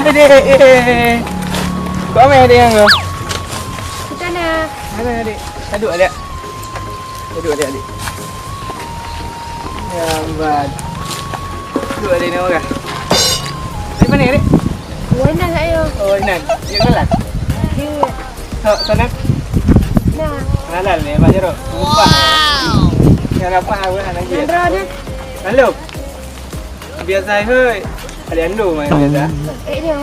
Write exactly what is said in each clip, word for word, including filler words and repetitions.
Adik, kau main adik yang tu? Kita nak. Mana adik? Aduh, adik. Aduh, adik, adik. Ya, ampun. Aduh, adik, ni orang. Dari mana, adik? Wainan saya. Oh, Wainan. Dia kelas? Dia. So, sana? Nah. Kenalan ni, Mak Jarot. Wow. Yang rapat, apa nak lagi? Nandra dia. Halo. Biasa, hoi. Ada ando main biasa. Eh, dia.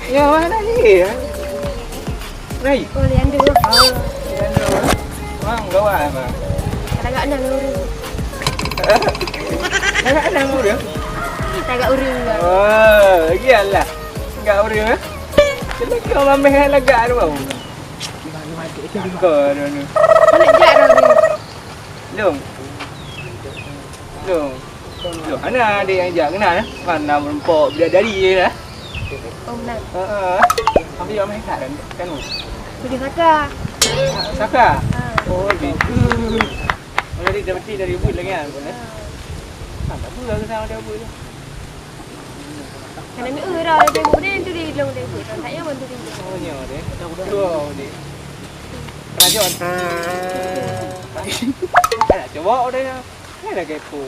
Ya, mana ni? Nai. Oh, Leander. Ah, Leander. Wang gawa apa? Tagak nang ureueng. Tagak nang ureueng? Tagak ureueng, Bang. Oh, iyalah. Tagak ureueng, eh? Kena kau mameh lagak tu, bang. Cakap dia ni. Mana jak dah ni? Long. Long. Long, hana adik nyang jak keunan, eh? Mana meureumpok bidadari je lah. Oh, meunan. Ha, ha. Tapi awak main kat kan, kan? Pergi Saka. Saka? Ha. Oh, gitu. Kalau adik dah berhenti dari ubit lagi kan? Ha. Ha, tak apa lah, kena ada ubit tu. Kena mi, eh, dah, dia tengok dia tu, dia bilang dia tu. Tak payah bantu dia. Oh, nyo deh. Dua deh. Kerajon. Nak cuba deh. Mana kepo?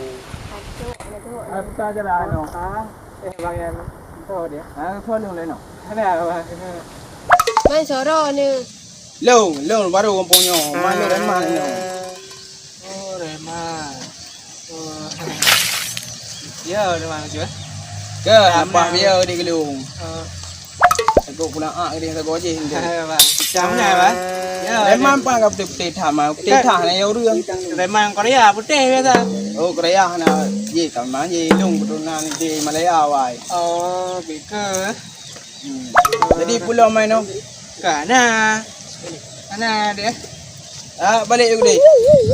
Aduh, aduh. Apa jalan, no? Ha? Eh, bang yang tu dia. Ha, tu dia, no? Ada, bang. Mai soro ni. Long, long baru gampông nyoe. Mai long Reman nyoe. Oh, Reman. Oh. Ya, Reman tu, eh? Ke, nampak dia di gelung. Oh. Aku pula ah, dia tak gojeh tu. Hai, bang. Macam mana, bang? Ya, Reman dia pang ka putih-putih tham, ah. Putih tham na ya urang. Reman Korea, putih biasa. Oh, Korea na. Ye, sama ye, long keturunan di Malaya, wai. Oh, bika. Hmm. Jadi pulang main, no? Kana. Kana dia. Ah, balik dulu deh.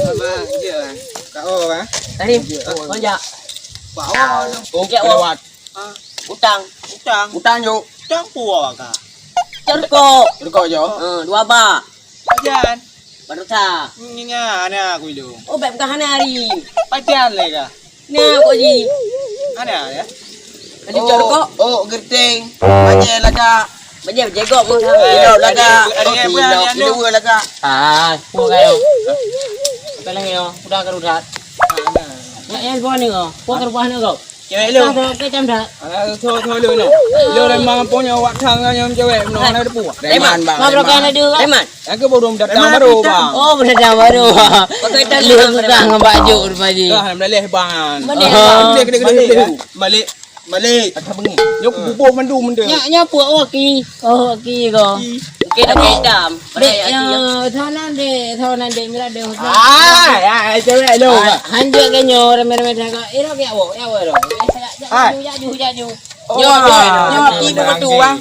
Abang, dia. Kau, ah. Tadi, oh, jak. Bawa, no. Oh, kelewat. Ah. Utang. Utang. Utang, jok. Utang pua, kah? Cerkok. Cerkok, jok. Eh, dua bak. Ajan. Baru sa. Nginya, ana aku hidup. Oh, beb kah hana hari. Pajan le kah? Nah, Kak Ji. Ada ya? Ada cok kok? Oh, gerteng. Bajai lagak. Bajai bajai gok pun. Ilok lagak. Ada yang bukan, ada yang dua lagak. Ah, pun kayo. Apa lagi yo? Udah kerudat. Nak yang buah ni kau. Buah kerubat ni kau. Cewek lu. Dah, dah, dah, jam dah. Ah, so, so, lu, no. Lu memang punya waktu dengan yang cewek, no, ada depu. Reman, bang. Kau berapa ada dua? Reman. Aku baru datang baru, bang. Oh, baru datang baru. Pakai tali, lu bang, susah ngon baju rupanya. Ah, melaleh, bang. Mana, bang? Balik, balik, balik, balik. Balik. Balik. Ada bengih. Nyok bubur mandu menda. Nyak, nyak puak waki. Oh, waki ko. Okey, dah hitam. Dek, ya, thon nan dek, thon nan dek, mira dek. Ah, ya, cewek lu. Hanjek ke nyo, ramai-ramai dah ko. Iro ke awak, ya, awak iro. Hai. Jaju, jaju, jaju. Oh, nyo, nyo, nyo, ibu betul, bang.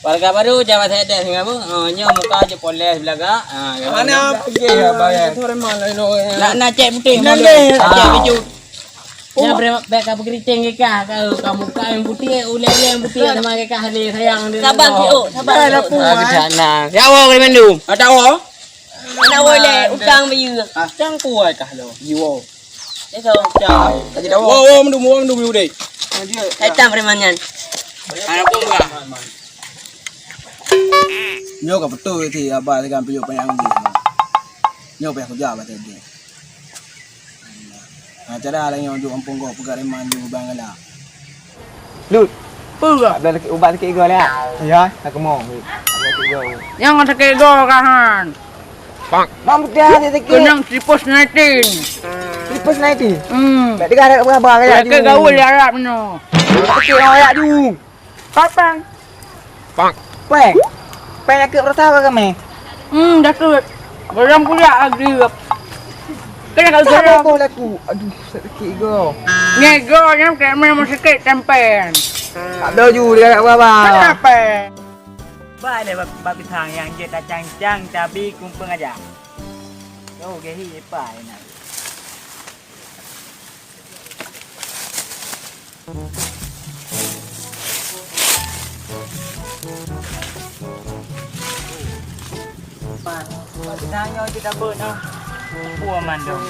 Warga baru, jabat head desk, ngapa? Oh, nyo muka je poles belagak. Ah, mana pergi ya, bayar? Itu orang mana, no? Nak, nak cek putih, nak cek baju. Nyo, bre, bek ka berkeriting ke kah, kau, kau muka yang putih, uleh-uleh yang putih, sama ke kah, le, sayang dia. Sabar, Ki, oh, sabar. Dah dah puas. Ah, kejak nang. Ya, awak boleh mandum. Ada awak? Anak boleh, utang bayu. Ah, cang kuat kah lo? Jiwa. Esok. Cang. Tadi dah. Wow, wow, mandum, wow, mandum, deh. Kaitan preman nyan. Anak pun bah. Nyoe ka beutôi ti abah tegang piôh panyang jih. Nyoe payah kuja abah teuge. Ha, cara lagèe nyoe jok gampông gob peugah reman jih ubang galak. Lut. Peue? Abah lakèe ubat sakét igoe lé, ah? Ya, nak keumoe. Nyang sakét igoe ka han. Bang. Bang, beutôi hati sakét. Keunong tipes nineteen. Tipes nineteen? Hmm. Bèk teuga ada kabar-kabar ka. Lagèe gaul di Arab nyoe. Sakét orang Arab tu. Kapan? Pang. Peng. Peng sakét perasa ke kami? Hmm, dah tu. Belum pula lagi. Kena kau tak apa laku. Aduh, sakét go. Nego nyam kayak main musik tempen. Tak ada ju dia kat bawah. Kenapa? Ba le bak, bak pisang nyang jeuet tacang-cang, cabi kumpeng aja. Oh, gehi lepai na. Pat, pat, tanyoe cit tabeuet, ah. Peue mandum.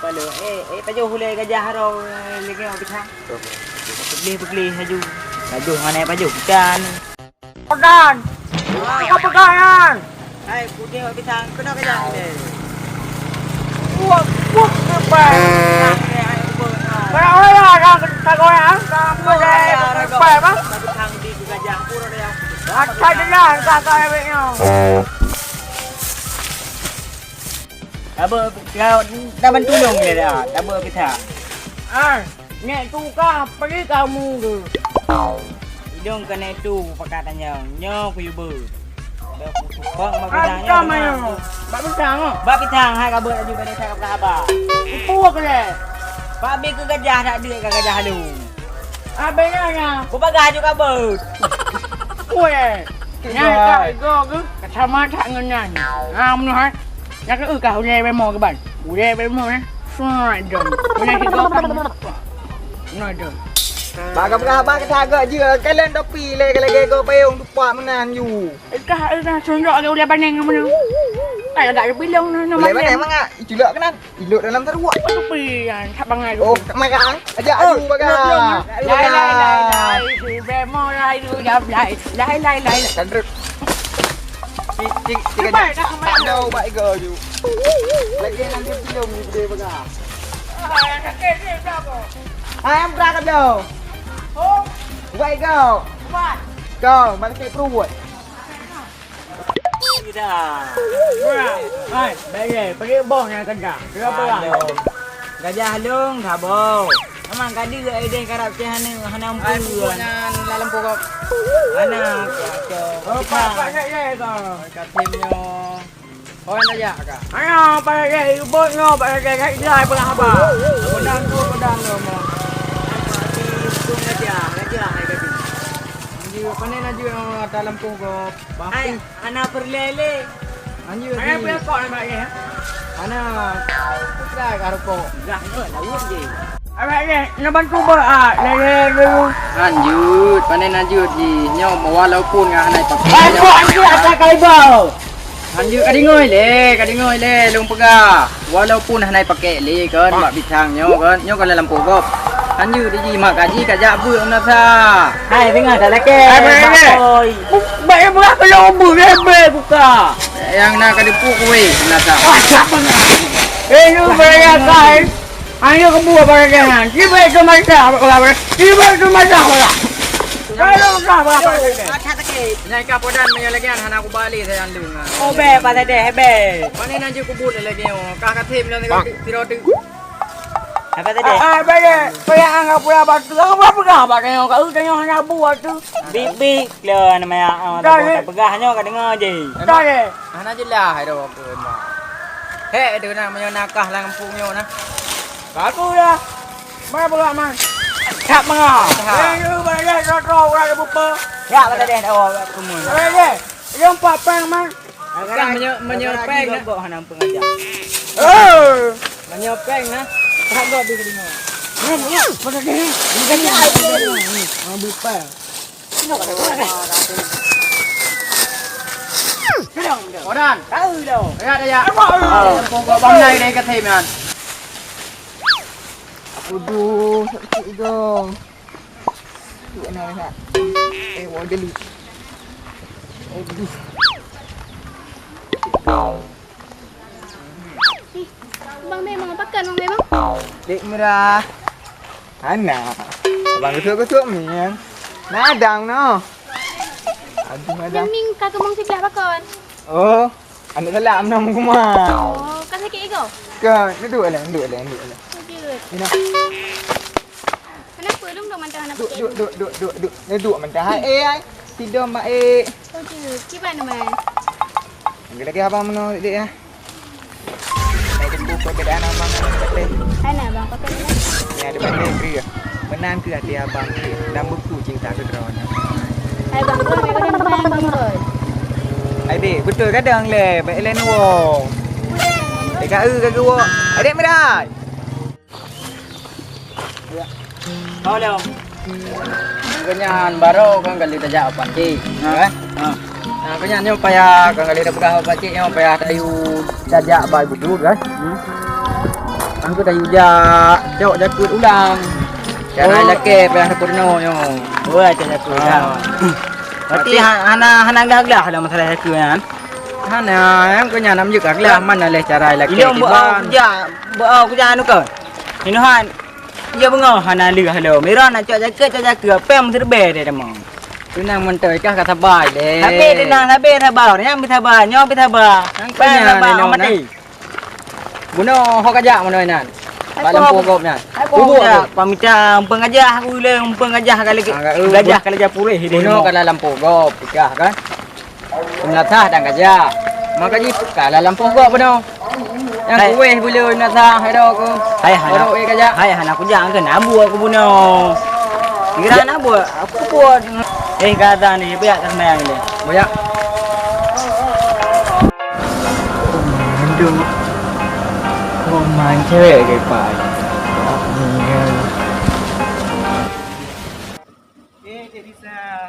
Paloe, eh, eh, pajoh ulèe gajah roe, eh, lagèe nyoe pisang. Peugleh-peugleh laju. Pajoh mana pajoh ikan. Pegan! Apa pegan? Hai, putih awak pisang, kena gajah ni. Buat, buat apa? Kalau orang orang tak goyang, kamu goyang apa, Bang? Pisang di gajah, pura dia. Atas dia, kakak awaknya. Tabeuet, ya, dah bantu lôn lé dah. Tabeuet pisang. Ah, nèk tu ka, pergi kamu tu. Idong ka nèk tu, pakat tanyong. Nyoe kuyue beuet. Dah kutukang bak pisang nyoe. Apa mayo? Bak pisang, oh? Bak pisang, hai ka beuet laju, ka desa ka peugah haba. Ipu aku lé. Pak bèk keu gajah, tak deuek ka gajah lôn. Abang nyan, nyan. Bubagaih aju ka beuet. Weh. Nyan ka igo ke? Sama that ngon nyan. Ha, meunoe, hai. Nyan ka eu ka ulèe bemo keuban. Ulèe bemo, eh. Suat dong. Ulèe sigo ka. Meunoe dong. Bak ka peugah haba keu sagoe jeuet. Kalon topi lé, lagèe go payong tupak meunan ju. Eh, ka, eh, ka, sunjok lagèe ulèe baneng meunoe. Ka, ka, ka bilong, no, no, ulèe baneng mangat. Iculok keunan. Ilok dalam taruak. Aduh, pian, sak bangai tu. Oh, mak ang. Ajak aku, Baga. Lai, lai, lai, lai. Si Bemo lai tu, jap, lai. Lai, lai, lai, lai. Kan truk. Cik, cik, cik, ajak. Dah, dah, dah. Tandau bak iga ju. Lagi enam jam belum ni, boleh, Baga. Ah, yang sakit ni, berapa? Ah, yang berat dah. Oh. Bak iga. Kuat. Kau, mana sakit perut? Hai, bèk lé, peureuk boh nyang keujah. Keu apa lah? Gajah lôn, gabo. Memang ka deuek ideh karab cit hana, hana umpue. Ai, pupuk nyan lam lampôh gob. Hana, kacau. Oh, pak, pak, cek lé kau. Katem nyoe. Oh, hana jak ka? Hana, pak, cek lé, ubot nyoe, pak, cek lé, cek lé, peugah haba. Godang tu, godang tu, mo. Untung gajah, gajah, gajah. Anjir, pane na jeuet, oh, ata lampôh gob. Hai, hana peureulèe lé. Lanjut. Hana peureulèe kok, nampak lé, ha? Hana. Putra ka rukok. Dah, dah, lawan je. Abang lé, nak bantu bak, ah, lé, lé, lé. Lanjut, pane na jeuet jih. Nyoe walaupun ngan hana pakai. Hai, kok anjir, ata kalibau. Lanjut, ka deungoe lé, ka deungoe lé, lôn peugah. Walaupun hana pakai lé kan, bak pisang nyoe kan, nyoe kan lam lampôh gob. Hanjeuet jih mak kaji ka jak beuet meunasa. Hai, singoh tak lakèe. Hai, beuet, beuet. Oi. Bak yang beurah keu lôn beuet, beuet buka. Nyang na ka dipuk kueh meunasa. Ah, siapa nak? Eh, lu beraya kai. Ayo kebua barang jangan. Tiba itu masa, tiba itu masa. Kalau dah berapa? Nyan ka podan meunyoe lagèe nyan hana kubali sayang lu. Oh, bèk, Pak Tadeh, bèk. Pane na jeuet kubut lagèe nyoe. Kah katem lom tiga, tiga, tiga. Apa tadi? Ah, ah, bèk, bèk anggap pula batu. Aku buat peugah bak tanyoe, kat tanyoe hana buat tu. Bik-bik, lôn nama ya, ah, tak peugah nyoe ka deungoe je. Dah, eh. Hana jeulaih dah aku emang. Hek, tu na meunyoe nakah lam kampung nyoe na. Bagus dah. Mana pula, Man? Tak mengah. Eh, lu balik, kau tahu orang lupa. Ya, kata dia, dah, oh, aku mun. Balik, dia empat peng, Man. Kan meunyoe, meunyoe peng na. Gok hana peungajar. Eh! Meunyoe peng na, tak gok bih deungoe. Mana dia? Bukan dia. Ambil peng. Odan. Tahu dah. Ya, dah, ya. Apa? Oh, pokok bang nai deh kata man. Aduh, sakit juga. Duk na, na. Eh, wah, jeli. Aduh. Ih, Bang Beng, Bang, pakon Bang Beng, Bang? Dek Mira. Hana. Abang geutuk-geutuk mi, ya. Nadang, no. Aduh, nadang. Nyang ning ka keumong siblah pakon? Oh. Aneuk salam nam kuma. Oh, ka sakét igoe? Ka, duduk lah, duduk lah, duduk lah. Oh, jeuet. Ina. Kenapa lôn dok mantah hana pakai? Duduk, duduk, duduk, duduk. Duduk mantah. Hai, eh, hai. Tidur, Mak, eh. Oh, jeuet. Kiban, Mai? Lagi-lagi abang meunoe, Dek, ya. Naik tembu perbedaan abang dengan Batai. Hana, Bang, pakai ni. Ni ada Batai beri ya. Meunan keu até abang keu dan buku cinta keu droeneuh. Hai bang, kau nak kena main bang Roy. Adik, beutôi kadang lé, bèk lén woe. Eh, ka eu, ka geuwoe. Adik Mirai. Oh, lom. Keunyan baroe kan kali tajak pakcik, ha? Ha. Nah, keunyan nyoe payah kan kali tapeugah pakcik nyoe payah tayue tajak bai beudôh kan? Hmm. Kan keu tayue jak cok jakeuet ulang. Cara lakèe payah tapeurunoe nyoe. Oh, cok jakeuet ulang. Berarti ha-, hana, hana glah-glah lah masalah jakeuet nyan. Hana, nyang keu nyan nam jeuet ka glah, mana lé cara lakèe. Ilôn beu-o kujak, beu-o kujak anu kon. Inohan, iya beungoh hana lheueh lom. Mira nak cok jakeuet, cok jakeuet, pèng meuseureubai deh tamong. Teunang mantoi kah ka sabai deh. Sabe teunang, sabe sabar. Nyang bi sabar, nyoe bi sabar. Nyang keu nyan sabar, inoe mati. Bunoe ho kajak meunoe nan. Bak lampôh gob nyan. Hai, pamita, pamita, umpang gajah, aku ilèe umpang gajah ka lagèe, gajah ka lagèe puréh. Bunoe ka lam lampôh gob, picah kan. Meunasah dan gajah. Maka jih ka lam lampôh gob bunoe. Nyang kuweh bulu meunasah, hai dok aku. Hai, hana. Baru, eh, gajah. Hai, hana kujak kan, abu aku bunoe. Kira abu, aku pun. Eh, kata ni, banyak tak sembahyang ni. Banyak. Mandum. Kau main cewek ke, Pak? Eh, Cik Lisa.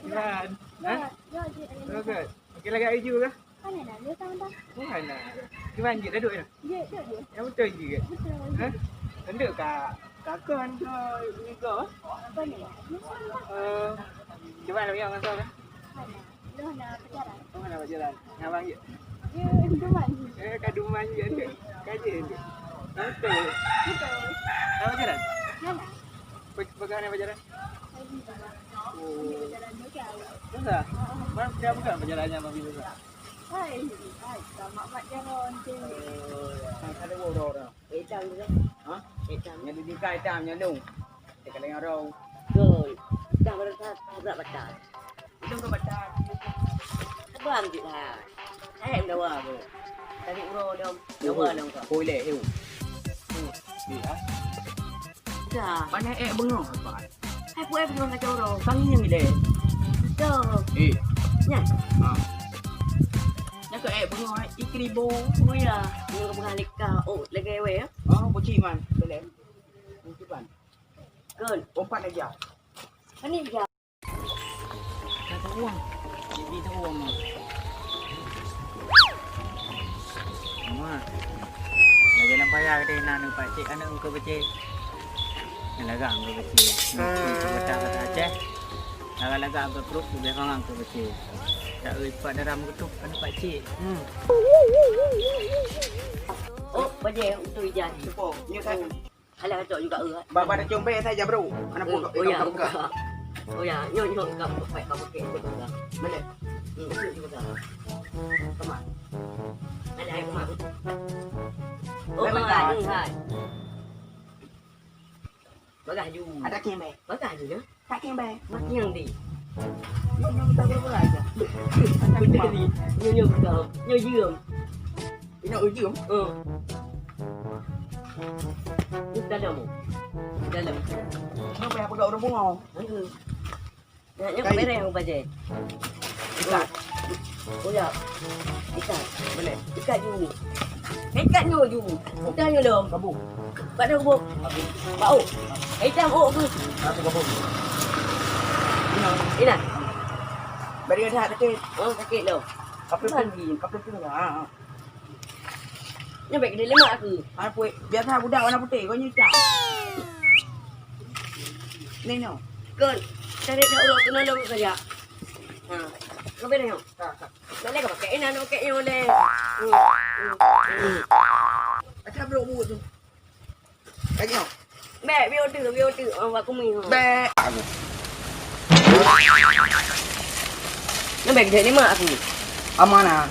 Gimana? Hah? Bagus. Okey, lagak aju kah? Bukan lah. Gimana? Jeuet dah duek dah? Jeuet, jeuet, jeuet. Yang betul je ke? Betul. Hah? Tanduk kat kakon ke? Ni ke? Apa ni? Eh, cuba lah yang ngasal kan? Mana? Dah nak pacaran. Oh, nak pacaran. Ngabang je. Ya, duman. Eh, kaduman je dia. Kaje dia. Betul. Betul. Nak pacaran? Mana? Pe-, pegang ni pacaran? Lagi dah. Oh. Pacaran juga. Susah? Ha. Mana dia pegang pacarannya Mami susah? Hai, hai, sama mak jalan tu. Oh, ya. Ada orang-orang. Hitam tu kan? Ha? Hitam. Yang di Dika hitam, yang dong. Dia kena orang. Betul. Dah berasa berat batal. Itu ke batal. Terbang je lah. Hai, mendawa ke? Tadi uroe dia, mendawa dia ke? Oh, ilek, eh. Oh, eh, ah. Dah. Pandai eh bengong, apa? Hai, pun eh bengong kacau orang. Kami yang ilek. Dah. Eh. Nyan. Ha. Nyan ke eh bengong, eh, ikribo. Oh, ya. Ini ke pengalih kah? Oh, lagi awet, ya? Oh, buci, man. Boleh. Buci, man. Good. Umpat aja. Ini ya. Ka teuueng. Jibi teuueng, Ma. Ma. Lagèe lam paya geude na aneuk pakcik, aneuk engkeu beucé. Lagak engkeu beucé. Engkeu beucé kata Aceh. Lagak-lagak engkeu krup, leubeh mangang engkeu beucé. Tak eu pat dara meugeutôp aneuk pakcik. Hmm. Oh, bajèe untuk ijan. Cupo. Nyoe ka. Alah, cok juga, eh. Ba, ba, dah combe saya jabro. Anak pokok, oh, ya, buka. Oh, ya, nyo, nyo, buka, buka, buka, buka, buka. Mana? Hmm, itu juga. Kemar. Ada air kemar. Oh, hai, hai. Bagah ju. Ada kembe. Bagah ju, ya? Tak kembe. Makin yang di. Nyo, nyo, tak boleh aja. Betul ni. Nyo, nyo, buka. Nyo, jeuem. Ingat ujung. Oh. Dalam. Dalam. Kenapa yang pegang orang bungau? Heeh. Nak nyok bereng apa je? Ikat. Oh ya. Ikat. Boleh. Ikat dulu. Ikat dulu dulu. Ikat dulu dong. Kabu. Pada kabu. Bau. Hitam oh ke? Aku kabu. Ina. Ina. Beri dah sakit. Oh, sakit dong. Apa lagi? Apa tu? Ha. Nyoe bèk keuneuk leumah aku. Apa? Biasa budak warna putih, kau nyoe hitam. Ni no. Kon, cari dah urut kena dong saja. Ha. Kau boleh nyoe? Ha, ha. Boleh kau pakai ini, nak pakai nyoe boleh. Hmm, hmm, hmm. Ada belok buat tu. Tengok. Bèk, biôh teuk, biôh teuk. Oh, bak kumi, ha. Bèk. Nyan bèk gèt nyoe mak aku. Amanah.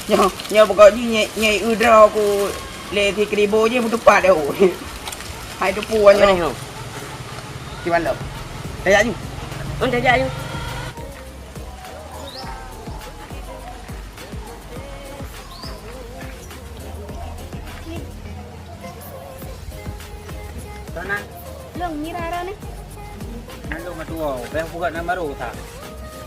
Nyoe, nyoe pokok jih nyai, nyai eu droe ku lé si keribo jih meutupat dah. Hai teupeu nyoe. Mana nyoe? Di mana? Tajak ju. Oh, tajak ju. Sana. Long, mira arah ni. Nalong matuo, beh buka nama baru sa.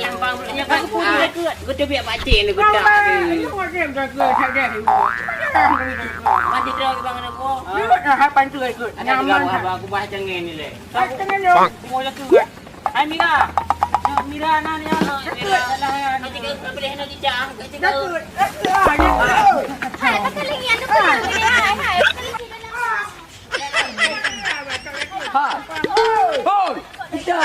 Yang bang, yang bang pun dah ikut. Kau tu biar pakcik ni, kau tak. Mati terus bang, anak gua. Dia nak hafal tu ikut. Nyaman. Aku bahas jangan ni leh. Bahas jangan dia. Aku mau ikut. Hai Mira. Mira, nah, ni, ah. Mira. Salah, ya. Nanti kau boleh, nanti cak. Takut. Takut. Ah, ya. Hai, tak boleh, ya. Hai, hai. Hai. Hoi. Kita.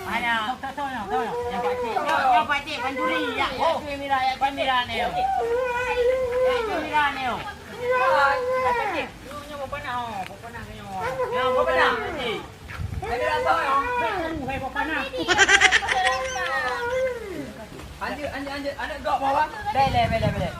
Mana? Yang pakcik. Yang pakcik, pancuri. Ya, ya, tu Mira, ya, tu Mira ni. Ya, tu Mira ni. Anjir, anjir, anjir. Aneuk gok bawah. Beleh, beleh, beleh.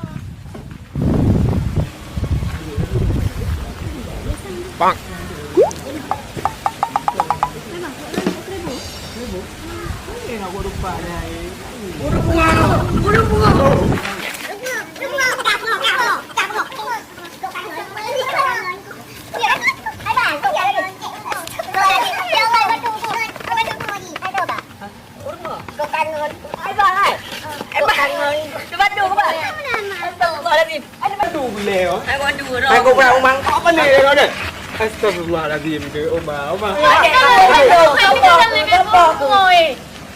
Astagfirullahalazim. Aku pula umang apa ni dia kau dah? Astagfirullahalazim tu, Oma, Oma.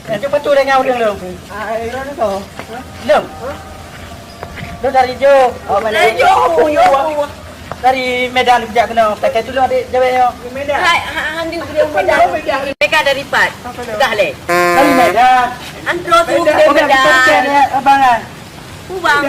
Cepat tu dengan orang dulu. Ah, orang tu. Lom. Lu dari Jo. Oh, mana? Dari Jo, aku, Jo, aku. Dari Medan kejak kena. Pakai tu lu adik jawab yo. Medan. Hai, ha, andi dari Medan. Mereka dari Pat. Dah leh. Dari Medan. Antro tu dari Medan. Abang ah. Ubang.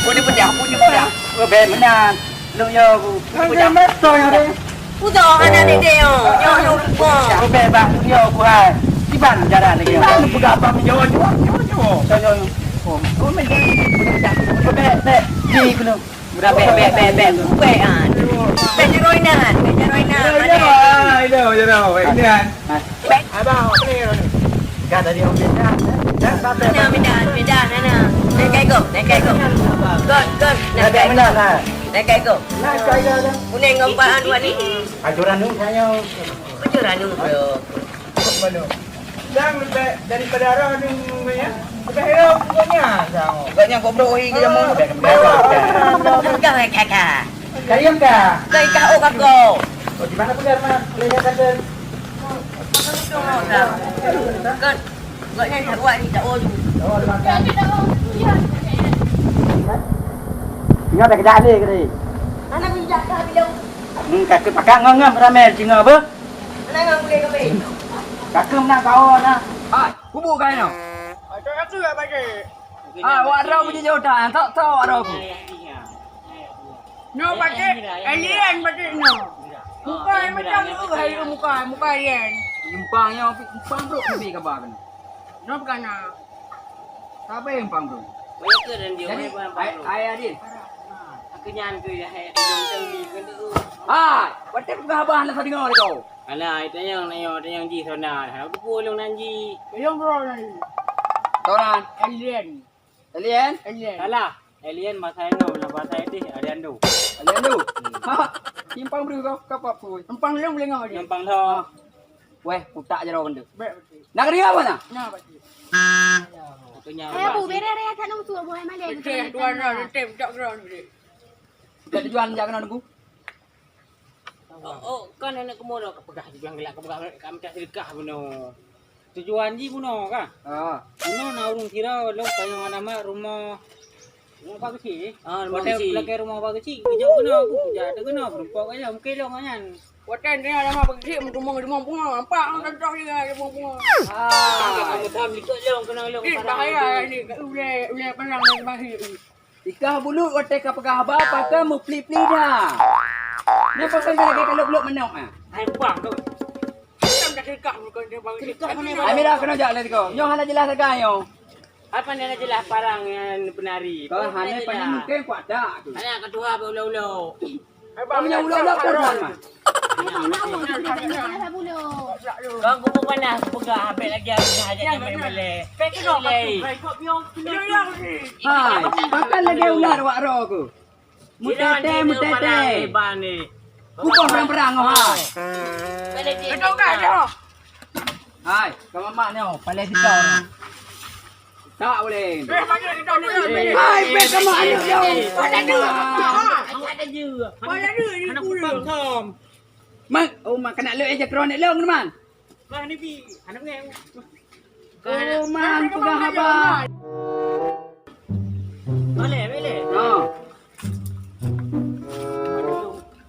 Boleh pecah, boleh pecah. Oh, baik benar. Lu yo aku. Angkat mata ya deh. Udah anak dek dia. Yo yo. Oh, baik bang, lu yo aku hai. Iban jalan lagi. Iban peugah apa menjawab jawab jawab jawab. Yo yo. Oh, oh, baik baik. Di kena. Udah bek bek bek bek. Bek ah. Bek jeroinan, bek jeroinan. Ini, ini. Abang, apa ni? Kan tadi orang Medan. Dah sampai. Ana Medan, Medan, ana. Naik kai gong, naik kai gong. Gong, gong. Naik kai gong. Naik kai gong. Naik kai gong. Kuning gong paan dua ni. Ajuran ni saya. Ajuran ni, bro. Mana? Yang lebih daripada arah ni, ya. Lebih elok pokoknya. Agaknya kau bro, oi, ke jamu. Kau kakak. Kalian kah? Kau ikah, oh, kakak. Oh, di mana pun, Mas? Boleh lihat, Tante. Kan, agaknya tak buat ni, tak boleh. Oh, ada makan. Singoh dah keudeh lé keudeh. Anak bijak ka bilong. Hmm, ka teupakat ngon-ngon ramé singoh beuh. Anak ngon gulé kambing. Ka keuh meunan kawan na. Hai, kubu kai nyoe. Ada aku ya pakai. Ah, wak droe bunyi jauh dah. Tok tok wak droe. Nyoe pakai alien pakai nyoe. Muka macam tu, hai muka, muka alien. Simpang nyoe, simpang bro, kami kabar kena. Nyoe bukan nak. Siapa yang simpang bro? Banyak ke dan dia. Jadi, main simpang ai, bro. Ai Adil. Aku nyan ke ya, hai, belum tahu ni, kan tu. Hai, betul peugah abah nak dengar kau. Alah, tanyong, tanyong, tanyong ji sona. Aku pun ulung nan ji. Tanyong bro nan ji. Sona. Alien. Alien? Alien. Salah. Alien bahasa Inggris, dalam bahasa Inggris, Aliando. Aliando? Hmm. Ha, simpang bro kau, kau apa pun? Simpang lu boleh ngau dia. Simpang lo. Weh, putak je orang tu. Baik, betul. Nak kena apa nak? Nah, betul. Aku nyawa. Eh, bu, bere raya tak nunggu, bu, hai malam. Betul, tuan dah, nanti tak gerak ni. Tak tujuan jak kena nunggu. Oh, oh, kan aneuk keumoro ka peugah, jibilang galak ka peugah, ka minta sedekah bunoe. Tujuan jih bunoe ka? Ha. Bunoe na ureueng sira lôn tanyong alamat rumoh, rumoh Pak Geuchik. Ah, rumoh Pak Geuchik. Lakèe rumoh Pak Geuchik, geujok keunoe, aku jak teuh keunoe, peurumpok ka lheueh, mungken lôn nyan. Watèe na alamat Pak Geuchik, meurumoh-rumoh bunga, nampak lam contoh dia rumoh bunga. Ah, kamu tham likot lôn keunoe lôn. Eh, bahaya ni, ulèe, ulèe parang dan bahaya. Ikah bulut watèe ka peugah haba pakon meupli-pli dah. Nyan pakon ka lagèe ka lôb-lôb manok ah. Hai bang tu. Kan dah sedekah bukan dia bang. Sedekah mana bang? Amira kena jak lagi kau. Nyoe hana jelas sagai nyoe. Apa ni hana jelas parang nyan penari? Kau hana pandai mungken kuat dak tu. Hana ketua beula-ula. Kau punya ulo-ulo kau tuan mah. Kau kubu panas peugah habéh lagi habéh hajat nyang malèe-malèe. Hai, pakon lagèe ular wak roe ku. Mutete, mutete. Kuboh perang-perang oh hai. Hai, kau mamak nyoe, palai tikau. Tak boleh. Eh, bagi kita ni. Hai, bek sama aneuk nyoe. Pada dua. Pada dua ni. Anak putang kom. Mak, oh mak kena lek aja keronek long teman. Kau ni pi, anak ngeu. Oh man, peugah haba. Boleh, boleh. Ha.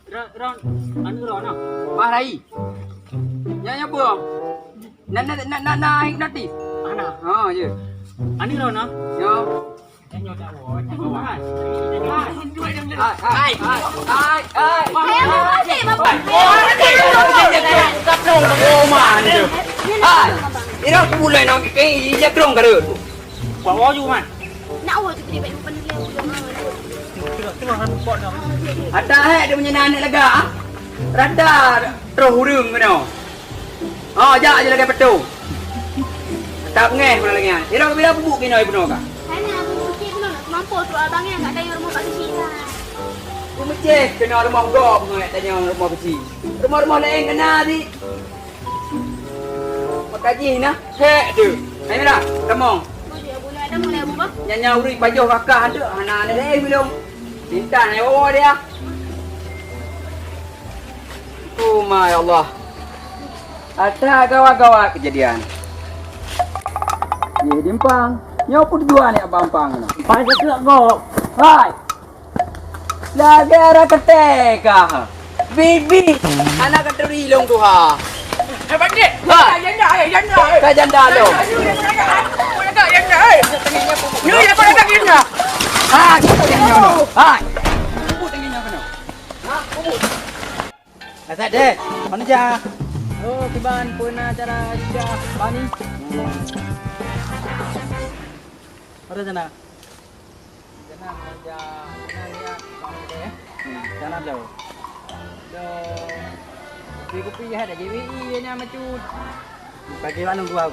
Ron, ron, anu ron ah. Bah rai. Nyan nyan peue? Na na na na na hipnotis. Ana. Ha, ya. Ani ron ah. Ya. Hai, hai, hai, hai, hai. Hai. Ira pulai nang ke, iya, krong ka rot. Buat waju, Man. Nak waju gede baik bukan dia. Ada hai dia punya anak lega, ah. Rada roh ureueng kena. Ha, jak je lagèe peutong. Tak pengeh pula lagèe nyan. Ira bila bubuk kinoe bunoe ka. Hana bubuk cit bunoe nak mampu tu abang yang kat dayuh rumoh Pak Kecil kan. Bumeucéh kena rumoh gob ngon yak tanyong rumoh beusi. Rumoh-rumoh laén kena di. Maka jih nah, hek tu. Hai mira, tamong. Nyan nyan ureueng pajoh kakah tu hana ada laén bilong. Minta na woe dia. Oh my Allah. Ata gawa-gawa kejadian. Ye dimpang. Nyoe pun dua ni abang pang na. Pai ke kok. Hai. Lagèe arah ketek ah. Bibi. Anak katuri long tuha. Eh, Pak Cik. Ha. Janda, eh, janda, eh. Ka janda lo. Janda, eh. Ni ya kau dah janda. Ha, kita yang nyono. Ha. Bubuk tinggi nyono. Ha, bubuk. Asad deh, manusia. Oh, kiban pun acara Syah Bani. Ada sana. Sana meja, sana dia, sana dia. Hmm, sana dia. Dah. Kupi-kupi ya ada J W I ya ni macut. Bagi wak lôn dua.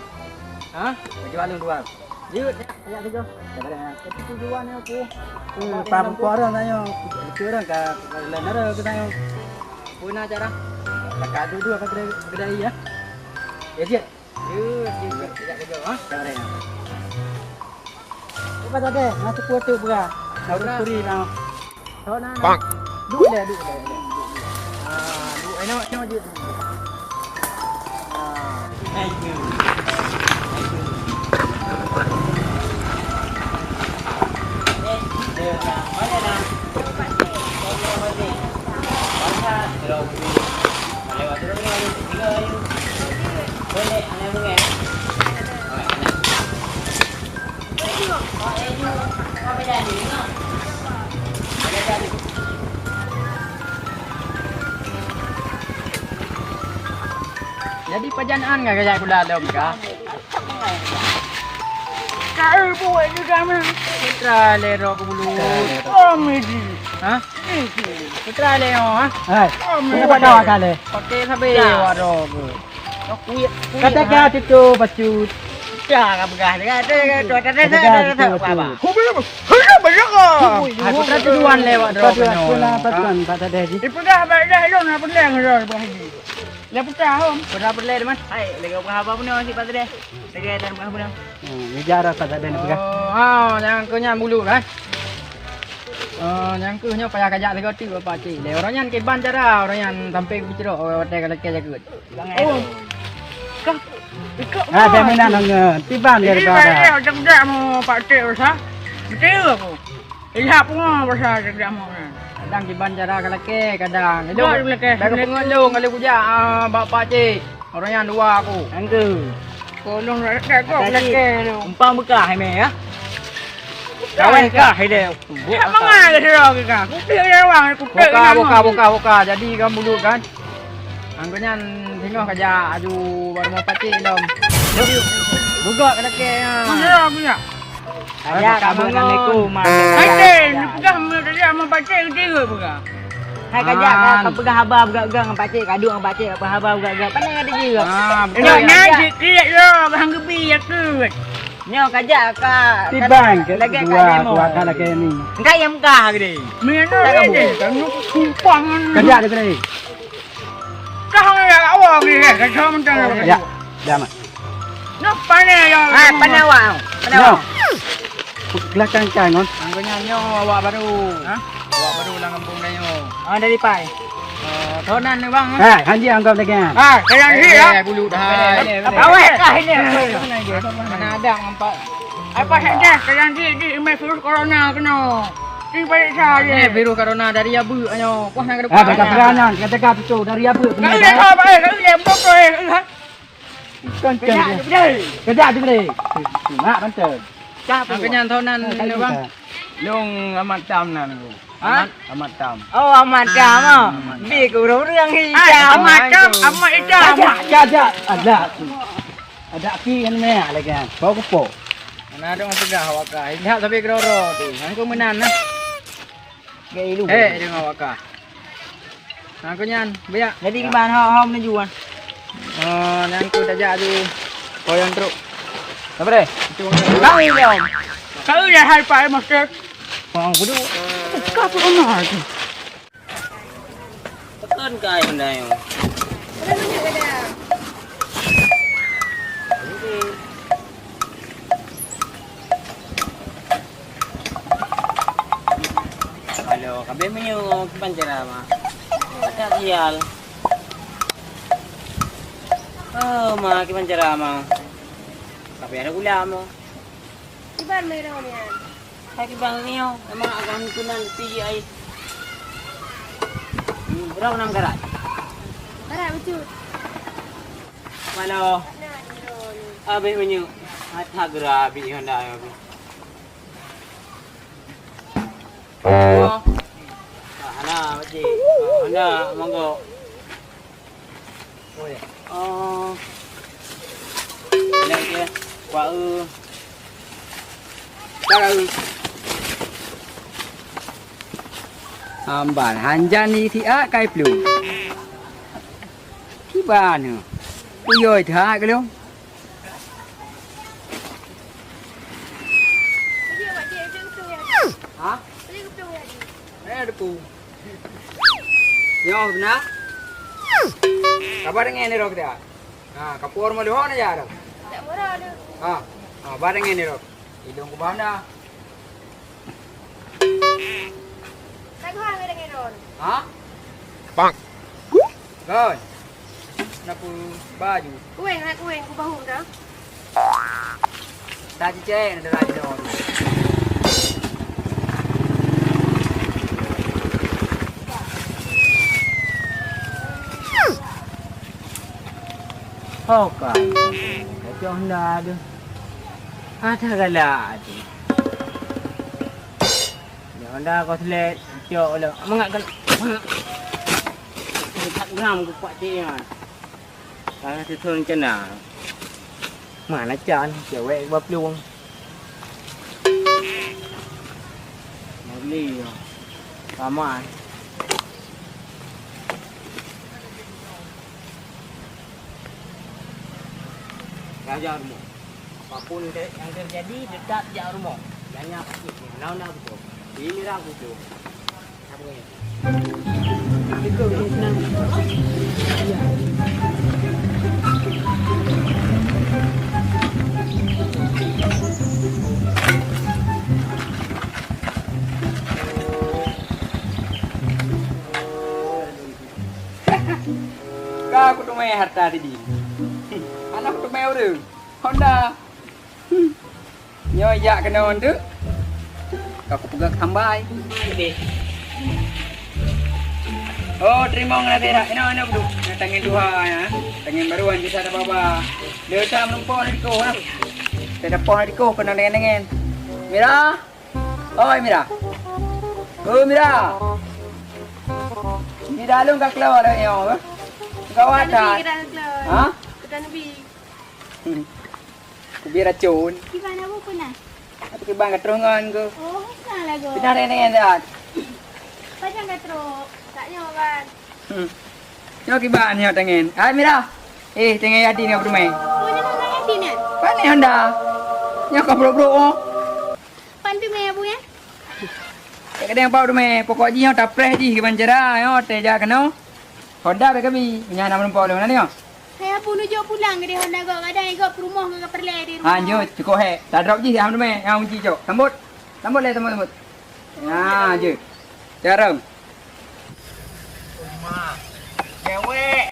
Ha? Bagi wak lôn dua. Jeuet, ya, ya, tiga. Tapi tujuan ni aku. Hmm, paham kau orang tanya. Itu orang ka, ka lain orang ke tanya. Puna cara. Kakak dua-dua pakai kedai, kedai ya. Ya, jeuet. Jeuet, jeuet, jeuet. Tidak tiga, ha? Tidak ada. Lepas ada, nasi kuah tu berah. Nasi kuri dah. Bang. Duek lé, duek lé. Ah, duek, eh, nak, nak, duek. Ah. Thank you. Thank you. Jadi pajan an ngon kajak kula lom kah? Kaeu buet juga mah. Putra lé roh ke bulu. Komedi. Hah? Putra lé oh, ha? Hai. Komedi. Putra pakai kali. Pakai sabe waroh ke. Kata-kata tu bacut. Ya, ka peugah. Kata-kata tu, kata-kata tu, apa? Hai, putra tujuan lewat. Patuan, patuan, Pak Sadeh ji. Ipeugah baik dah lôn, apa leng dah, Pak Haji. Dah pecah, Om. Pernah berlai, teman? Hai, lagi apa haba pun si Pak Sadeh? Lagi ada apa pun? Hmm, ngejar Pak Sadeh ni peugah. Oh, ha, nyang keu nyan bulu kan? Oh, nyang keu nyoe payah kajak lego tu Pak Cik. Lé orang nyan kiban cara, orang nyan sampai bicero, orang watèe ka lakèe jakeut. Oh. Kah? Ikak. Ah, saya minat nang, eh, tiban dia. Ini daripada. Baik, eh, ojek dak mau Pak Cik usah. Betul aku. Ilhak pun pasal ojek dak mau. Kadang kiban cara ka lakèe, kadang. Buat lakèe. Dah kepungan dong, kalau kujak, ah, bak Pak Cik. Orang yang dua aku. Angka. Kolong dak kok lakèe tu. Empang bekah ini ya. Kawin kah ini? Nak mangat ke sira ke kah? Kutik ke awang, kutik. Buka, buka, buka, buka. Jadi kan mulut kan. Angkau nyan singoh kajak aju baru mau patik dong. Bugak ke laki nya. Mana aku nak? Kajak kamu dengan aku mah. Hai, ni pegang mu tadi sama patik ke tiga pegang. Hai kajak kan, kau pegang haba pegang-pegang dengan patik, kaduk dengan patik, apa haba pegang-pegang. Pandai ada je. Ah, betul. Nak naik sikit ya, hang gebi ya tu. Nyoe kajak ka. Tiban ke lagèe dua, ka demo. Dua ka lagèe ni. Engkai nyang meuka gede. Meunoe gede, kamu kumpang. Kajak deh gede. Kah ngaya awak gede, kajak mentang. Ya, ya mak. Nyoe pané ya. Ah, pané awak. Pané awak. Belakang kan, Ngon. Angkanya nyoe awak baru. Hah? Awak baru lam kampung dah nyoe. Ah, dari Pai. Eh, tonan ni bang. Eh, hanji anggap lagi. Ah, kalian sih ya. Eh, bulu dah. Awak kah ini? Mana ada nampak. Apa saja kalian sih di email virus corona kena. Ini balik saya. Eh, virus corona dari abu nyoe. Puas nak ada. Ah, dekat peranan, kata-kata tu dari abu. Kau dah tahu apa eh? Kau dah buka eh. Kan kan. Kejap tu boleh. Nak bantu. Angkanya tonan ni bang. Lôn Amat Tam nan lôn. Ha? Amat, Amat Tam. Oh, Amat Tam, oh. Amat Tam. Bi ku ureueng-ureueng hi. Hai, Tam. Amat Tam, Amat Itam. Ada, ada, ada. Ada. Ada aki kan meh lagi kan. Kau kepo. Mana ada orang peugah awak kah. Indak tapi keudroe-droe tu. Hang ku meunan nah. Gaya lu. Eh, deungoe awak kah. Nah, keu nyan, biak. Jadi kiban ho, ho menuju, ah? Oh, nyan ku tajak di koyon truk. Apa deh? Itu orang. Tahu ya. Tahu ya, hai Pak Master. Wah, kudu. Buka apa rumah tu? Tekan kai benda yang. Halo, kabeh meunyoe kiban cara, Ma? Adak sial. Oh, Ma, kiban cara, Ma? Kabeh ada gula, Ma. Kiban meunyoe nyan. Hai kiban meunyoe, emang agak hingkunan tinggi ai. Hmm, berapa enam karat? Karat betul. Halo. Abeh meunyoe. Ata geura abi Honda ya, abi. Oh. Ah, hana, pakcik. Ah, hana, monggo. Oh, ya. Oh. Naik je. Kuat, eh. Kuat, eh. Amban, hanjan ni siat kai plueng. Kiban nyoe. Uyoi that ka lôn. Ha? Eh, depu. Nyoe beuna. Ka ba deungoe nirok dia. Ha, ka por meuleuho na ya dah. Ha, ha, ba deungoe nirok. Idong ku ba na. Ka geuhai ngon deungon lôn. Ha? Bang. Gon. Na peue baju? Kueng, hai kueng, ku bahong dah. Tak cicek, ada lagi dah. Oh, kan. Kacau dah tu. Ada galak tu. Nyoe dah kau selet, cok lah. Mangat kan. Mangat. Empat gram ku kuat cik nyan. Tanah susun cena. Mana can, cewek ba plueng. Nak beli ya. Ramai. Raja rumah. Apapun ke-, yang terjadi, tetap jak rumoh. Jangan sakit. Nah, nah, betul. Ini lah betul. Apa ni? Ka kuteumé harta sidin. Hana kuteumé ureueng. Honda. Hmm. Nyoe jak keunoe teuk. Ka kupeugah tambai. Oh, teurimong na sira. Inoe, inoe, Bro. Na tangen tuha, ya. Tangen baruan bisa ada baba. Dia tak menumpuk di ko, ha. Saya dapat di ko, kena dengan-dengan. Mira. Oi, Mira. Oh, Mira. Di dalam ka keluar dah, ya. Gawat dah. Kita keluar. Ha? Kita nebi. Hmm. Kubi racun. Kiban abu pernah? Aku kiban ka troh ngon ku. Oh, salah go. Pindah dengan dah. Panjang ka troh. Tak nyawa kan. Hmm. Nyoe kiban nyoe tangen. Hai Mira. Eh, tangen Yadin nyoe bermain. Oh, nyoe tangen Yadin kan? Panik Honda. Nyoe ka brok-brok oh. Pan tu meh abu ya? Tak kena apa tu meh. Pokok jih nyoe tapreh jih kiban cara nyoe teh jak kena. Honda bek kami. Nyan nama nampak tu mana tengok? Hai abu nujok pulang ke dia Honda gok kadang gok perumoh ke perleh di rumah. Lanjut, cukup hek. Tak drop jih ham tu meh. Yang kunci cok. Sambut. Sambut leh, sambut, sambut. Ya, je. Jarang. Cewek.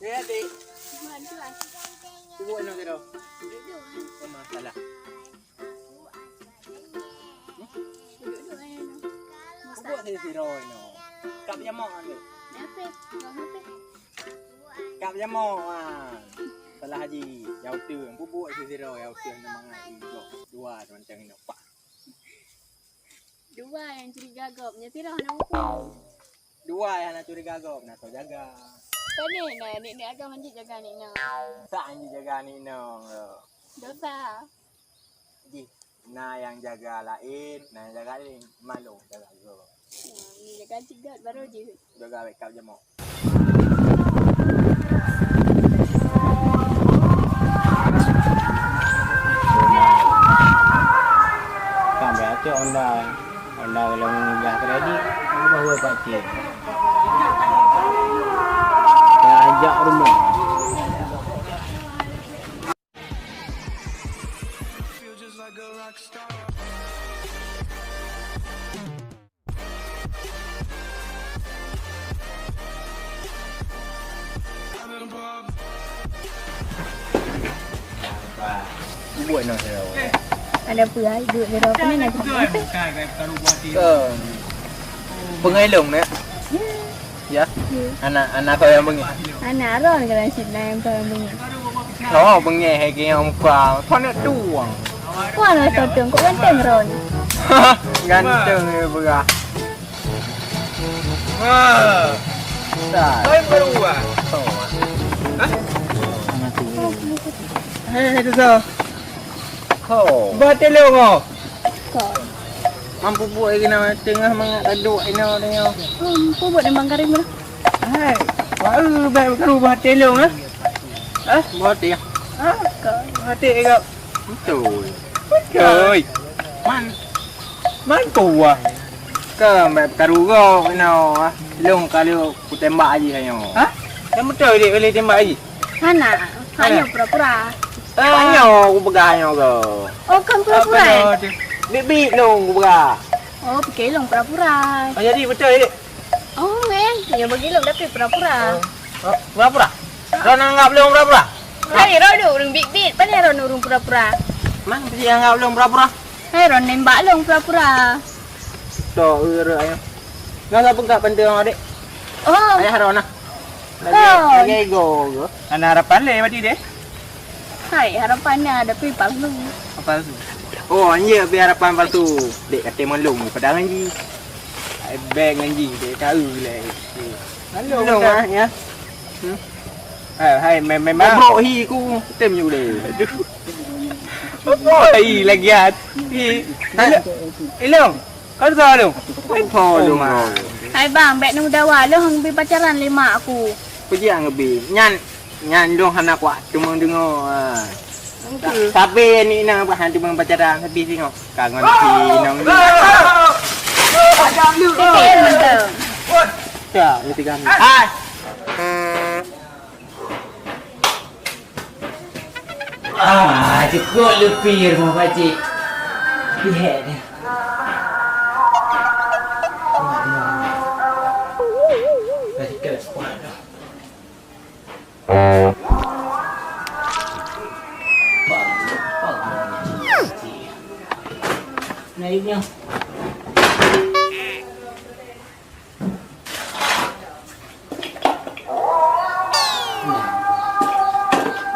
Ya, Dik. Ibu anak dia. Masalah. Sidroe nyoe. Kab jamoe, Mak. Apa? Kab jamoe, Mak. Salah haji. Nyang uteuen, bubuk sidroe, nyang uteuen mangat igoe. Dua mantong nyoe, Pak. Dua nyang curiga gob, nyan sidroe hana muphom. Dua nyang hana curiga gob, na soe jaga? Pane na, nek-nek agam hanjeuet jaga nek nong. Sa hanjeuet jaga nek nong, lo. Dosa. Jih, na nyang jaga laén, na nyang jaga laén, malum jaga gob. Nah, ni jaga cigat baru jih. Jaga wek kab jamoe. Sampai acok Honda. Honda kalau meunggah kredit, bahwa pakcik. Ya, ajak rumah. Buat noh saya. Ada apa ai? Duit berapa ni nak? Ke pengelong nak? Ya. Ya. Anak, anak kau yang bengek. Anak Ron ke nasib lain kau yang bengek. Oh, bengek hai ke yang muka. Kau nak tuang. Kau nak tuang, kau ganteng Ron. Ganteng ya berah. Wah. Dah. Kau yang baru ah. Hah? Hei, tu so. Ho. Bah telong oh. Ko. Mampu buat lagi nama tengah mangat aduk ino dia. Hmm, pu buat nembang karim lah. Hai. Wah, baik baru bah telong ah. Ah, bah teh. Ah, ko. Bah teh kau. Betul. Betul. Man. Man kau wah. Kau baik karu kau ino ah. Long kalau ku tembak aja nyo. Ha? Yang betul dia boleh tembak aja. Hana, hanya pura-pura. Ah, nyoe aku peugah nyoe ke. Oh, kan pura-pura, eh? Bit-bit long aku peugah. Oh, pikir long pura-pura. Oh, jadi betul, eh? Oh, eh. Ya, bagi long tapi pura-pura. Oh, pura-pura? Ron anggap long pura-pura? Hai, Ron ureueng bit-bit. Pane Ron ureueng pura-pura? Mang, dia anggap long pura-pura? Hai, Ron nembak long pura-pura. Tok, ureueng ayo. Nggak, nggak peugah penting, Dek. Oh. Ayah Ron, nah. Lagi, oh. Lagi ego ke? Hana harapan lé badi deh. Hai, harapan na, tapi palsu. Palsu. Oh, anjir, tapi harapan palsu. Dek kata malum, padahal ngan ji. Ai beng ngan ji, dek tahu lé. Malum, malum ah, ya. Hmm? Hai, hai, mem-, memang. Goblok hi ku, tem ju deh. Aduh. Apa hi lagi at? Hi. Ilong. Ilong. Kau tahu tu? Hai bang, bèk neudawa lôn hang bi pacaran lé mak aku. Peue jiang bi? Nyan, nyan lôn hana kuat teuma deungoe. Sabe ni na bah hana teuma pacaran habis tengok. Kangen si nong ni. T T M mantap. Ya, ni tiga ni. Hai. Ah, cukôp leupie rumoh pakcik. Pihek dia. Pakcik, kuat dah. Nah, ini.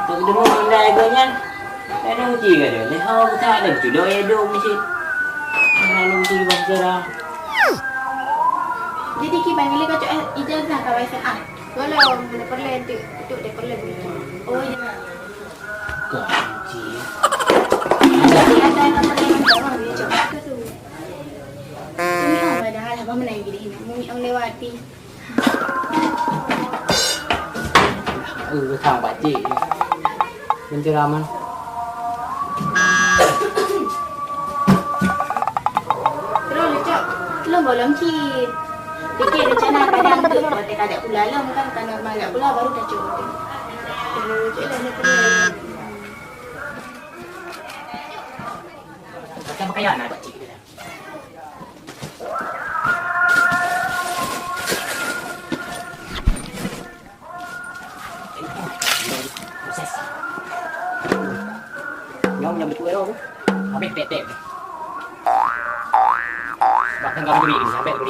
Untuk deungoe undang ibu nyan, tak ada uji ka dia. Leh hau buta ada betul ya dong mesti. Ada uji bang sekarang. Jadi kiban boleh kacau ijazah ka S M A. Walau mana perlu untuk untuk dia perlu begitu. Oh ya. Kau uji. Jadi ada yang perlu untuk orang dia cakap tu. Ini oh padahal apa mana yang gini. Mumi orang lewati. Eh, sang pakcik. Penceraman. Terus lecok. Lom bolong cit. Fikir rencana kadang tu, buat kadang pula lom kan, kan normal agak pula baru dah cukup. Terus lecok lah ni perlu. Macam pakaian lah pakcik kita. Proses. Nyam nyam betul ero tu. Habis tek tek. Bak tangga beri ni sampai beri.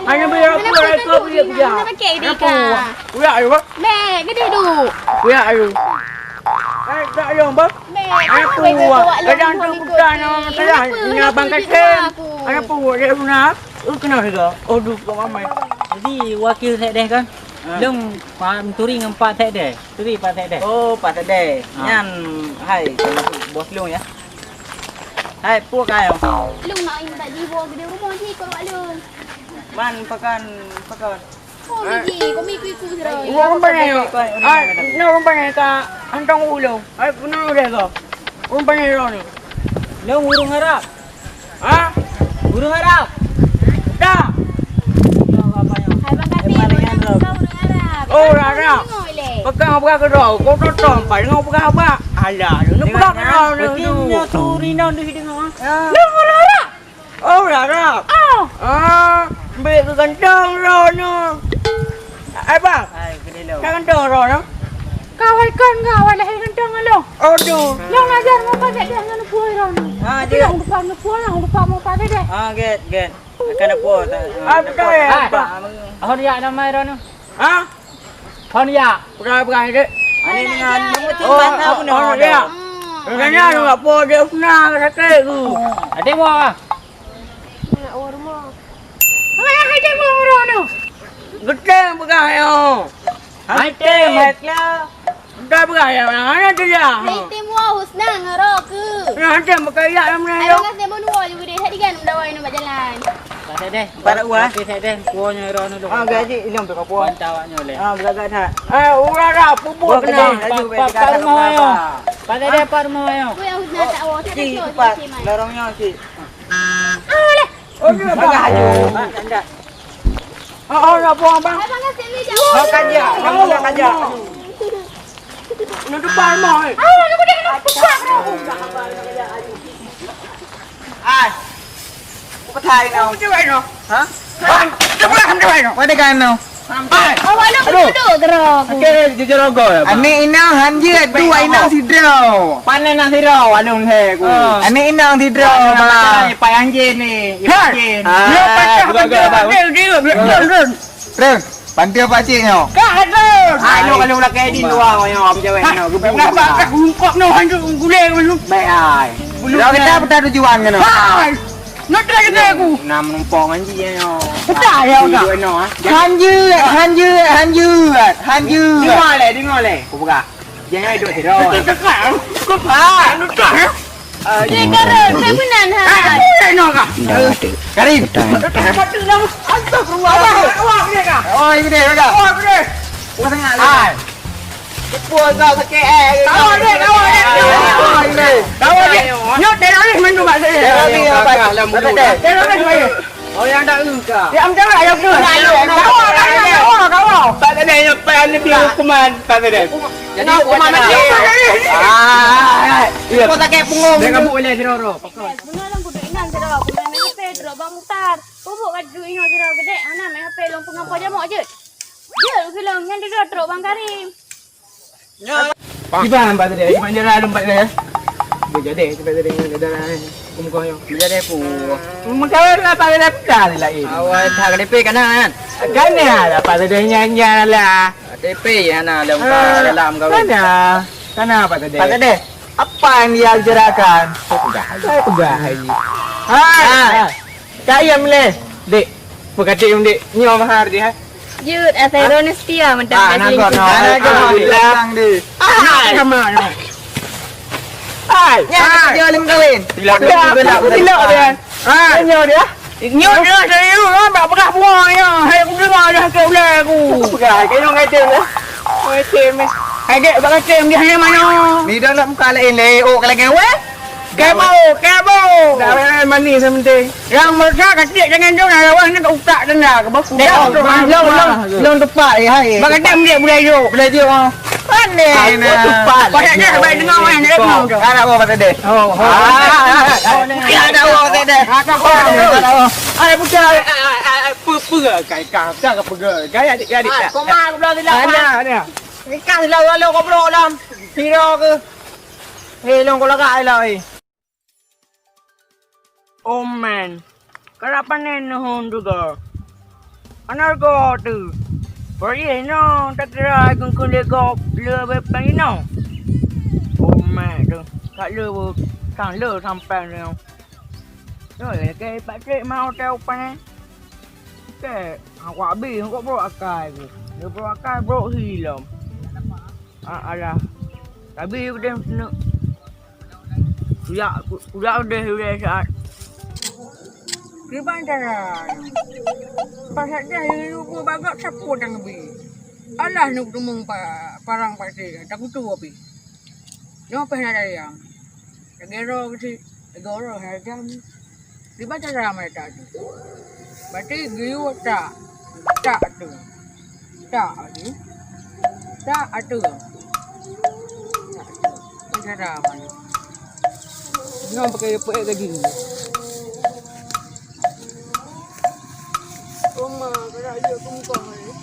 Hana bri aku, aku bri aku ya. Hana pakai deh ka. Kuyak ayo, bah. Meh, gede du. Kuyak ayo. Eh, tak ayo, bah. Meh, aku bri aku wak. Kadang tu bukan orang saya. Ini abang kacang. Hana pun buat dia guna. Oh, kenal juga. Oh, duh, kau mamai. Jadi, wakil saya deh kan. Ha. Long, Pak Menteri ngon Pak Sekdes. Turi Pak Sekdes. Oh, Pak Sekdes. Ha. Nyan, hai, bos long ya. Hai, puak ayo. Long nak minta jiwo gede rumah ni, kau wak long. Man, pakan, pakan. Oh, biji, kau mi kuiku sira. Urang rupanya yo. Ah, no rupanya ka antong ulo. Ai, benar udah kau. Rupanya yo ni. Long urang Arab. Ha? Urang Arab. Dah. Hai, Bang Kasim, urang Arab. Oh, urang Arab. Pegang apa ke kau? Kau tonton, pai dengan pegang apa? Alah, lu pegang ke kau? Nyo turi non di dengar. Long urang Arab. Oh, urang Arab. Oh. Ah, bek ke ganteng roh nyo. Ai, bang. Hai, gede lo. Ka ganteng roh nyo. Kawai kon kawai lahé ganteng lo. Oh, tu. Long ajar mau pakai dia dengan puai roh nyo. Ah, dia. Long lupa ngepuai, long lupa mau pakai deh. Ah, get, get. Akan apa? Ah, betul ya. Ahon ya nama roh nyo. Ha? Hon ya. Peugah-peugah dek. Ani dengan nama tu oh, bahasa oh, pun oh, dia. Makanya lu enggak po dia pernah sakit tu. Ada mau ah. Nak rumah. Mana ada mau orang tu? Geteng peugah yo. Hai tem, hai kla. Dah peugah ya, mana tu ya? Hai tem wah Husna ngaro ke. Nah, tem peugah ya mana yo. Ada ngasih mau dua juga deh. Tadi kan dah wai nak jalan. Pak Deh, empat uah. Pak Deh, kuah nyoe roh nulung. Ah, gaji ilong tu kapon. Bantah awak nyoe leh. Ah, belagak that. Ah, ulah dah, pupuk kena. Pak, Pak, Pak Rumoh ayo. Pak Deh, Pak Rumoh ayo. Kui, aku nak tak awak, tak ada. Lorong nyoe cik. Ah, leh. Oh, dia bagah aju. Pak, tak ada. Oh, oh, nak buang, bang. Abang kasi ni jauh. Oh, kajak. Kamu nak kajak. Nak depan mah, eh. Ah, nak depan mah. Ai. Petai nau. Cuba nau. Ha? Cuba, cuba nau. Pada kan nau. Ai. Awak nak duduk gerok. Okey, jujur rogo ya, Bang. Aneuk inong han jeuet, dua inong sidroe. Panen nang sidroe, alun he ku. Aneuk inong sidroe, Bang. Pai anjing ni. Hai. Dia patah benda. Dia, dia, dia, dia. Run, bantu pakcik nyoe. Kak, Run. Ah, nyoe kalau belakang di luar, nyoe, am jawab, nyoe. Kenapa tak ungkap, nyoe, hantu gulai, nyoe? Baik, ai. Kalau kita peta tujuan, kena. Hai. Nyoe tengah kena aku. Enam numpang hanji, nyoe. Peta ya, Kak. Dua, nyoe, ah. Hanji, hanji, hanji, hanji. Dengar leh, dengar leh. Aku pegang. Jangan duduk sidroe. Kau faham? Anu dah, eh? Ah, ni Karim, tak benar, ha? Eh, aku nak nak kah? Karim. Patut dah. Astagfirullah. Awak, awak ni kah? Oh, ini dia, dah. Awak ni. Awak sangat. Hai. Tepuk kau sakit, eh. Awak ni, awak ni. Awak ni. Awak ni. Nyoe teroris mandum mak saya. Teroris, Pak. Teroris, Pak. Oh, yang tak engkau. Ya, am jangan, ya, betul. Kawa, kawa, kawa, kawa. Pak Tadeh, yang paling lebih hukuman, Pak Tadeh. Jadi, hukuman mati. Ah, iya. Kau tak kayak pungung. Dia kabut oleh si Roro. Benar lah, kudu ingat si Roro. Aku main H P, terus Bang Mutar. Kubuk kat duit ingat si Roro gede. Anak main H P, long pengampau jamok je. Dia, aku bilang, yang dia terus Bang Karim. Kiban Pak Tadeh, kiban jalan lom Pak Tadeh. Boleh jadi, Pak Tadeh, jalan. Muka-muka nyoe. Boleh jadi apa? Muka lah Pak Tadeh pecah ni lain. Awak tak K T P kana kan? Kana lah Pak Tadeh nyan-nyan lah. K T P hana dalam, dalam kawan. Kana, kana Pak Tadeh. Pak Tadeh, apa yang dia bicarakan? Saya pegang hari. Hai. Kak Yam leh, Dek. Peukatik, Dek. Nyoe mahar dia, ha? Jeuet, asai droeneuh setia mantap. Ah, nangkok, nangkok. Alhamdulillah. Ah, sama, sama. Hai. Nyan, dia lem kawin. Bila, bila, bila. Hai. Nyoe dia. Nyoe dia dari lu, ha, bak peugah buah nyoe. Hai, aku dengar dah ke ulah aku. Peugah, kena ngajem, ya. Ngajem, eh. Hai, Dek, bak ngajem, dia hanya mana? Ni dah nak buka lain, leh. Oh, kalau lewat. Kebo, kebo. Dah manis sementing. Yang mereka kecil jangan tu nak lawan ni utak tenda ke bos. Dek, long, long, long tepat, ya, hai. Bak kata dia boleh yuk. Boleh yuk, ah. Pandai nah. Tepat. Pakai dia baik dengar orang dia dengar tu. Ada apa kata dia? Oh, oh. Ah, ada apa kata dia? Ada apa? Ada bukan. Pegang kai kau, pegang kai adik-adik. Kau mah udah bilang. Ada, ada. Ikan lalu-lalu goblok dalam. Sira ke? Eh, long kau lagak lah, eh. Oh man, karapanen nuhun juga. Anargo tu. Perih no, tak kira aku kulit kau lebih penino. Oh man tu, tak le, tak le sampai ni. Yo, ke Pak Cik mau tahu panen. Ke, aku habis, aku bro akai aku. Dia bro akai, bro hilang. Ah, alah. Tapi udah senuk. Kuyak, ku-, kuyak udah, udah saat. Kiban cara. Pasal dah lupa bagak sapu dan ngebi. Alah nuk temung pa-, parang pasti. Tak kutu api. Nyoe peh na dayang. Lagèe roh keuchik, lagèe roh hai jam. Dibaca dalam ayat tadi. Berarti geuyue tak. Tak tu. Tak tu. Tak tu. Baca dalam ayat. Nyoe pakai peuet lagi. Oma, kena aja tumpah ni.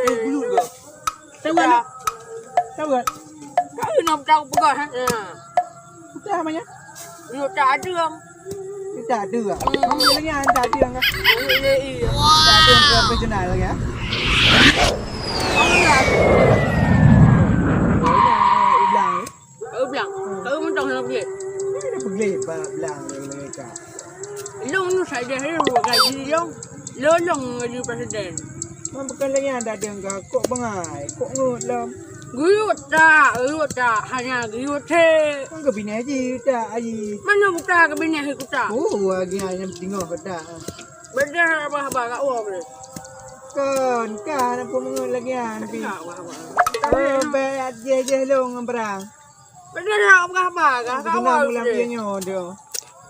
Eh, bulu ke? Tahu kan? Tahu kan? Kau nak tahu pegang, ha? Ya. Kita namanya? Lu tak ada. Kita ada. Hmm. Kamu jalannya tak ada kan? Iya, iya. Tak ada yang profesional ya. Kamu tak ada. Hilang. Kau bilang, kau mentong nak pergi. Ada pergi, bilang mereka. Long tu saja, long gaji long. Lolong gaji presiden. Memang bukan lagi ada yang kok bengai, kok ngut lom. Geuyue tak, geuyue tak, hana geuyue that. Kan keubinéh jih tak, Aji. Manoe buta keubinéh kutak. Oh, lagèe nyan singoh keutak. Beudôh haba-haba kat uroe boleh. Kon, kan apa meungeut lagèe nyan, Pi? Enggak haba-haba. Oh, bèk jeh-jeh lôn ngon perang. Beudôh haba-haba kat uroe boleh. Lam dia nyoe dia.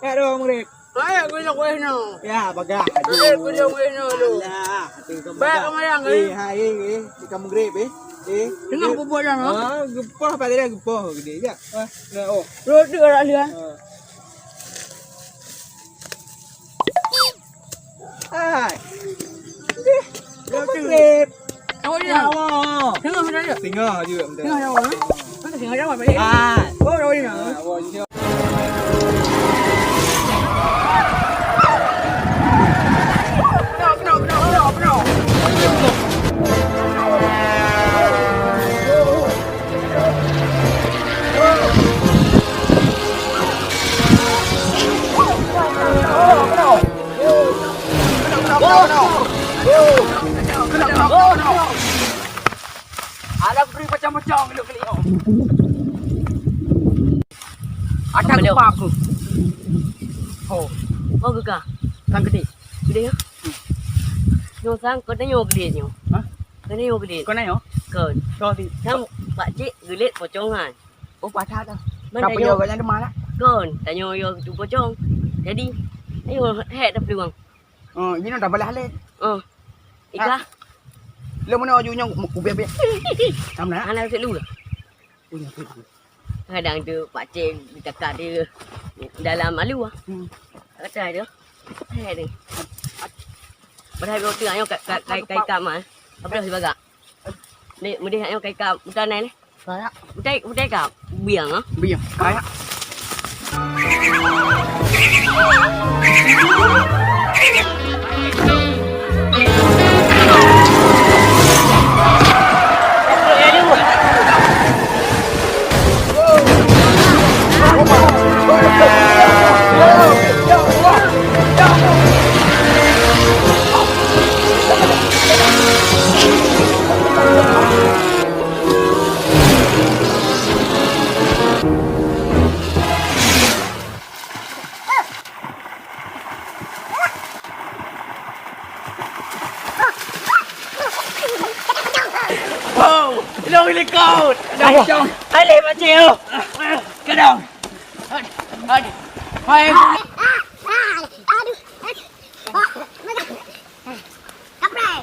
Kat uroe murit. Hai, aku nak weh no. Ya, bagah. Hai, aku nak weh no lu. Alah, tu kan bagah. Baik, kau mayang, eh. Eh, hai, eh, eh. Di kamu grep, eh. Eh. Tengah bubuk dah, no? Ah, geupoh, Pak Tira, geupoh. Gede je. Ah, nah, oh. Rot tu kat dalam, ah. Ah. Hai. Eh, kamu grep. Awak ni lah. Singoh, singoh je. Singoh je, betul. Singoh je, awak, eh. Singoh je, awak, balik. Ah. Oh, awak ni lah. Ah, awak ni. Ada beri pacang-pacang keulik-keulik. Ada gempa aku. Ho. Oh, geukah. Sang gede. Gede, ya? Nyoe sang, kau tanya gede nyoe. Hah? Kau tanya gede. Kau nanya? Kau. Kau di. Sang pakcik geulet pocong hai. Oh, patah dah. Mana tanyoe? Kau punya orang yang demam lah. Kon, tanyoe yo tu pocong. Jadi, ayo, hek dah peluang. Oh, ini dah balah leh. Oh. Ikah. Lo mana aju nyong kubiak-biak. Sama nak? Anak sik lu. Punya tu. Kadang tu pakcik ditakat dia dalam alu ah. Hmm. Kata dia. Hai dia. Padahal dia tengah nyoe kai kai kai kam ah. Apa dah dibagak? Ni mudih nyoe kai kam bukan nai ni. Kayak. Utai utai ka biang ah. Biang. Kayak. Oh, long likot. Ada pocong. Hai, leh, pakcik, oh. Kadang. Aduh, aduh. Hai. Aduh, aduh. Kaprai.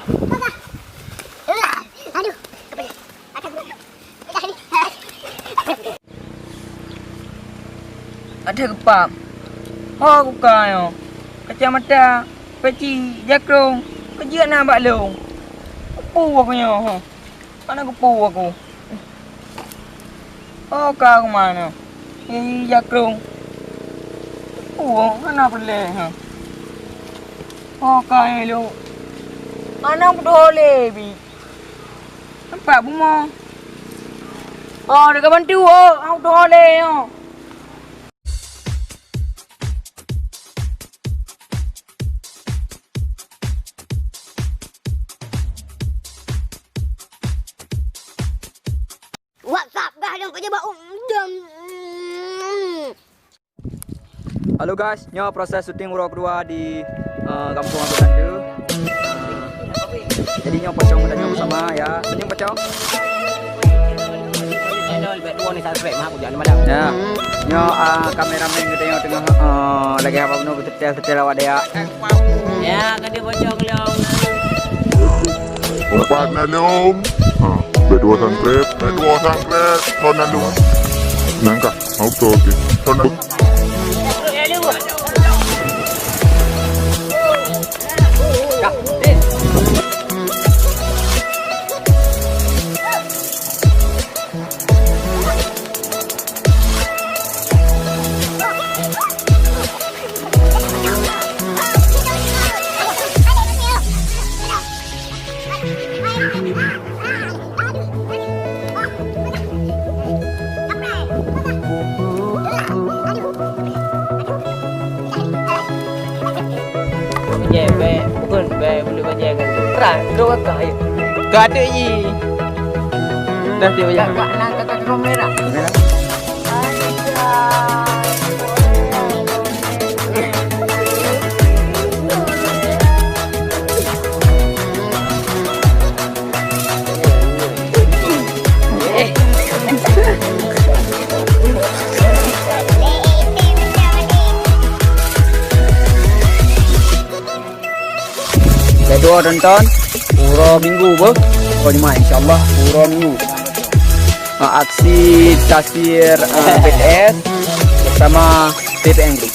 Aduh. Ada kepam. Ho kuka nyoe. Kacamata, peci, jakrong, keujeuet na bak lông. Kupu aku nyoe, ho. Mana kupu aku? Oh, ka aku mana? Eh, jakrong. Kupu, mana peureulèe, ha? Oh, ka eh, lu. Mana aku doh lé, bi? Nampak bumoe. Oh, dekat bantu, oh. Aku doh lé, oh. WhatsApp dah dong kerja bak um dong. Halo guys, nyoe proses syuting uroe kedua di, eh, gampông Abang Tante. Eh, jadi nyoe pocong kita nyoe bersama ya. Senyum pocong. Channel bak dua ni subscribe mah aku jangan malam. Ya. Nyoe, ah, kameramen kita nyoe tengah, eh, lagi apa bunoe betul-betul awak dia. Ya, kata pocong long. Empat na lom. Ha, bak dua sangkret, bak dua sangkret, lom na lom. Nangka, auto okey. Lom na. Bajèe bèk, bukon bèk, bulu bajèe kan. Trak, dua kah, ayo. Ka adik ji. Dah tiup ya. Kat, kat, kat, kat, kat, merah. Merah. Jadwal nonton uroe Minggu beuh. Uroe Jumat, insya Allah uroe Minggu. Ah, aksi tasfir, ah, B T S bersama P P M Group.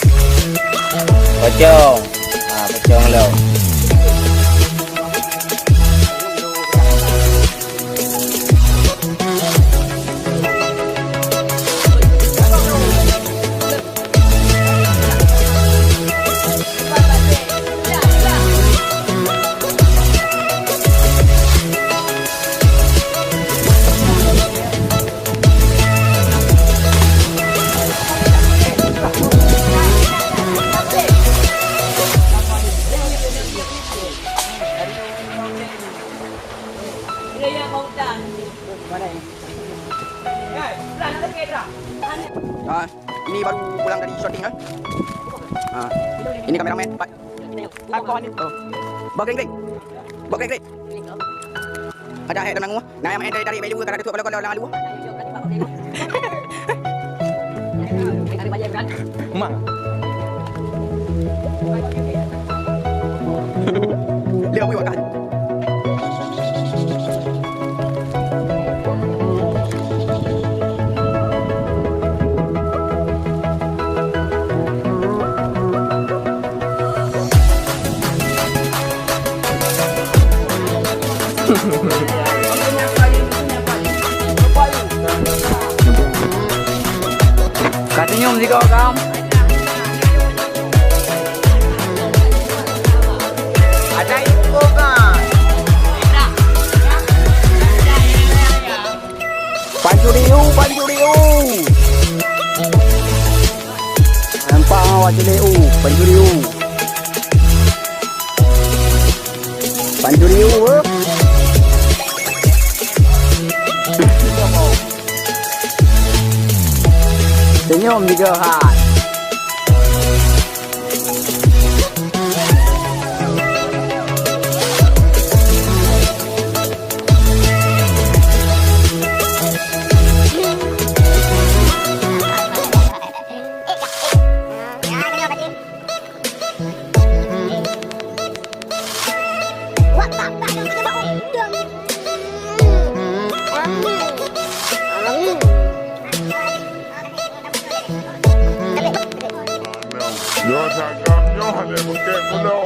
Pocong. Ah, pocong lo. Ah, ini baru pulang dari syuting, ah. Ah, ini kameramen, Pak. Oh. Bak kering-kering. Bak kering-kering. Ada hai teman gua. Nah, yang main dari, dari Belu, karena tutup kalau, kalau, kalau. Mak. Lihat, wih, wah. Ka senyum sigoe, Kam. Ada info, Kam. Pancuri u, pancuri u. Nampak awak cilik u, pancuri u. Pancuri u, eh. Senyum juga, ha. Nyoe sagam nyoe lé bukét pulo.